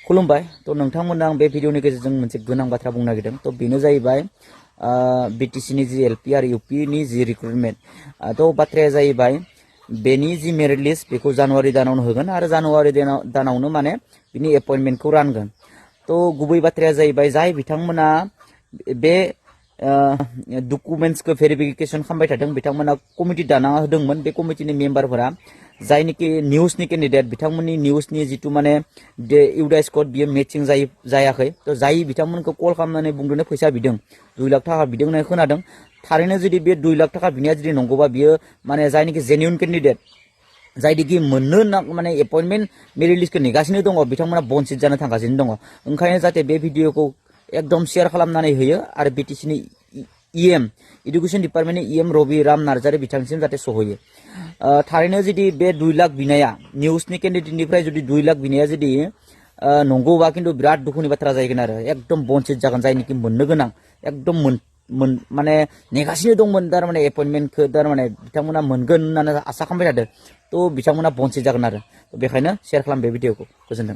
खुलुमबाय तो नोंथांमोननो आं बे भिडिअनि गेजेरजों मोनसे गोनां बाथ्रा बुंनो नागिरदों तो बेनो जाहैबाय बीटीसी जि एलपी आरो यूपी नि जि रिक्रुटमेन्ट तो बाथ्राया जाहैबाय बेनि जि मेरिट लिस्ट बेखौ जानुवारि दानावनो होगोन आरो जानुवारि दानावनो माने बिनि एपइन्टमेन्टखौ रानगोन तो गुबै बाथ्राया जाहैबाय जाय बिथांमोना बे डकुमेन्ट्सखौ भेरिफिकेशन खालामबाय थादों बिथांमोना कमिटि दाना होदोंमोन बे कमिटिनि मेम्बारफोरा जायनिखि निउसनि केन्डिडेट बिथांमोननि निउसनि जितु माने इउडाइस कोड बियो मेचिं जायाखै तो जाय बिथांमोनखौ कल खालामनानै बुंदोंनो फैसा बिदों 2 लाख थाखा बिदों होननानै खोनादों थारैनो जुदि बे 2 लाख थाखा बिनाया जुदि नंगौबा बियो माने जायनिखि जेन्युइन केन्डिडेट जायनिखि मोननो माने एपइन्टमेन्ट मेरिट लिस्टखौ नेगासिनो दङ बिथांमोना बन्सित जानो थांगासिनो दङ ओंखायनो जाहाथे बे भिडिअखौ एकदम शेयार खालामनानै होयो आरो बीटीसीनि इएम एडुकेशन डिपार्टमेन्टनि इएम रवि राम नार्जारी बिथांसिम जाहाथे सहैयो थारैनो जुदि बे 2 लाख बिनाया निउसनि केन्डिडेटनिफ्राय जुदि 2 लाख बिनाया जुदि नंगौबा खिन्थु बिराद दुखुनि बाथ्रा जाहैगोन आरो एकदम बन्सित जागोन जायनिखि मोननो गोनां एकदम माने नेगासिनो दंमोन थारमाने एपइन्टमेन्टखौ थारमाने बिथांमोना मोनगोन होननानै आसा खालामबाय थादों तो बिथांमोना बन्सित जागोन आरो बेखायनो शेयार खालाम बे भिडिअखौ गोजोनथों।